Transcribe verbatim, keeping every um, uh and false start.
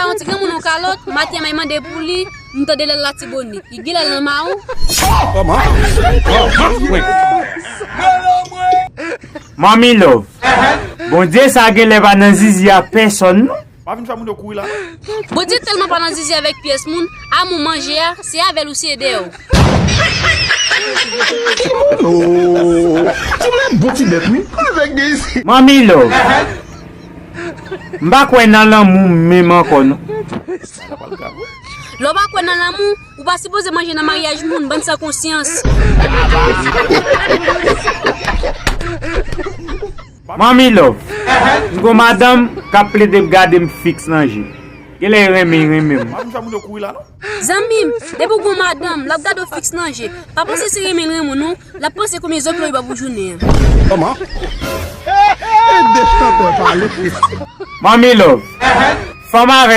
Yon ti granmoun yon kalòt, maten an mande pou li, m tande lè l Latibonit. Li gen lè l nan Mawon. Manmi Love, Bondye sa genlè pa nan zizi a pèsòn non. Pa vin fè moun yo kouri la non. Bondye tèlman pa nan zizi avèk pyès moun, amou manje a, se avè l ou se dèyè w. Oh, ti moun bon ti bèt wi. Manmi Love, m pa kwè nan lanmou menm ankò non. Lè w pa kwè nan lanmou, ou pa sipoze manje nan maryaj moun, bann san konsyans. Manmi Love, m gon madanm k ap plede gade m fiks nan je. Genlè renmen, renmen m. Pa vin fè moun yo kouri la non. Zanmi m, depi w gon madanm, l ap gade w fiks nan je, pa panse se renmen l renmen w non, l ap panse konbyen zòt lòy ba pou jounen an. Kòman? E de chantè pale. Manmi Love, fanm avè